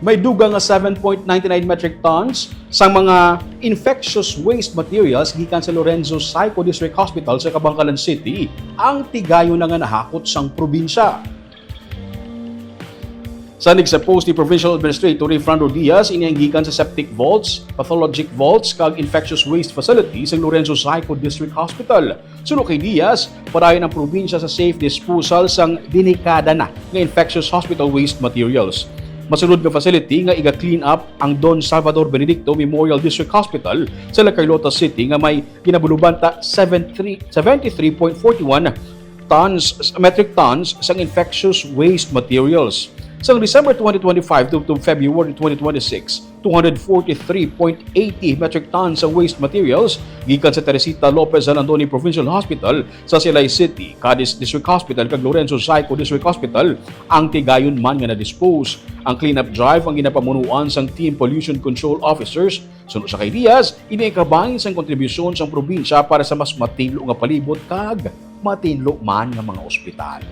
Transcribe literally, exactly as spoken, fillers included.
May dugang nga seven point nine nine metric tons sang mga infectious waste materials gikan sa Lorenzo Saico District Hospital sa Kabankalan City ang tigayon na nga nahakot sang probinsya. Sa nagsa post ni Provincial Administrator Rayfrando Diaz, ini ang gikan sa septic vaults, pathologic vaults, kag infectious waste facility sa Lorenzo Saico District Hospital. Suno kay Diaz, padayon ang probinsya sa safe disposal sang delikada na nga infectious hospital waste materials. Masunod nga facility nga iga-clean up ang Don Salvador Benedicto Memorial District Hospital sa La Carlota City nga may ginabulubanta seventy-three point forty-one tons, metric tons sang infectious waste materials. Sang December twenty twenty-five to, to February twenty twenty-six, two hundred forty-three point eighty metric tons sang waste materials gikan sa Teresita Lopez Alandoni Provincial Hospital, sa Silay City, Cadiz District Hospital, kag Lorenzo Saico District Hospital ang tigayon man nga na-dispose. Ang cleanup drive ang ginapamunuan sang Team Pollution Control Officers. Suno sa kay Diaz, ini ang kabahin sang kontribusyon sang probinsya para sa mas matinlo nga palibot kag matinlo man nga mga ospital.